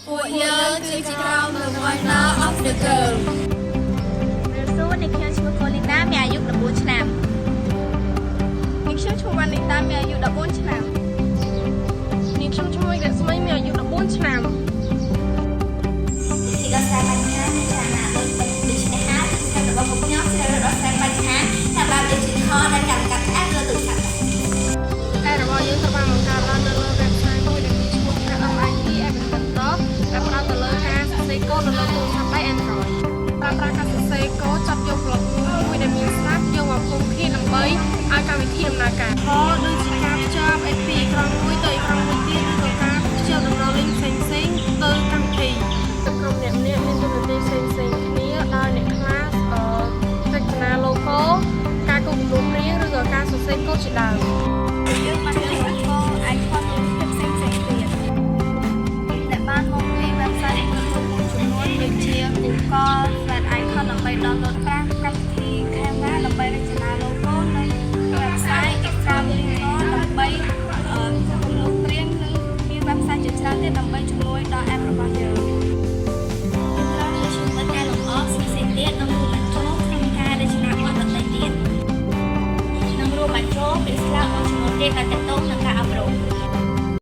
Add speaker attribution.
Speaker 1: ពួកយើងគឺជាក្រុម The Wonder of the Girl.
Speaker 2: រាបសួរនាងខ្ញុំឈ្មោះកូលីណាមានអាយុ14ឆ្នាំ
Speaker 1: នាងខ្ញុំឈ្មោះវ៉ានីតាមានអាយុ14ឆ្នាំ
Speaker 3: នាងខ្ញុំឈ្មោះរស្មីមានអាយុ14ឆ្នាំ
Speaker 2: វិធីដោះស្រាយបញ្ហាមានច្រើនណាស់ដូចដូច្នេះហើយសិស្សរបស់ពួកខ្ញុំជ្រើសរើសដោះស្រាយបញ្ហាតាមបែប digital ដែលកម្មកាត់ app លើទូរស័ព្ទដៃ
Speaker 3: តែរបស់យើងត្រូវបានបង្កើតឡើងនៅលើ website មួយដែលមានឈ្មោះថា MIT App Inventor ដែលផ្ដោតទៅលើការសរសេរកូដនៅលើទូរស័ព្ទដៃ Android ប្រើប្រាស់ការសរសេរកូដចាប់យកប្លុកមួយដែលមានស្រាប់យកមកផ្គុំគ្នាដើម្បីឲ្យកម្មវិធីដំណើរការខដូចជាការភ្ជាប់ពីអេក្រង់មួយទៅអេក្រង់មួយទៀតឬក៏ការភ្ជាប់តំណ link ផ្សេងៗទៅកម្មវិធីក្រុមអ្នកម្នាក់មានតួនាទីផ្សេងៗគ្នាដោយអ្នកខ្លះអឺរចនា logo ការគូរគំនូរព្រាងឬក៏ការសរសេរកូដជាដើម
Speaker 2: យើងបានយក logo icon រូបភាពផ្សេងៗទៀតដែលបានមកពី website មួយចំនួនដូចជា Google Flat Icon ដើម្បី download ប្រាស់កម្មវិធី Canva ដើម្បីរចនា logo និង website Illustrator ដើម្បីអឺគំនូរព្រាងនិងមាន website ជាច្រើនទៀតដើម្បីជំនួយដល់ app របស់យើងយើងត្រូវមានជំនួយកែលម្អផ្សេងៗទៀតនិងរួមបញ្ចូលក្នុងការរចនាបថដទៃទៀតនិងរួមបញ្ចូលពាក្យស្លោកមួយចំនួនទៀតដែល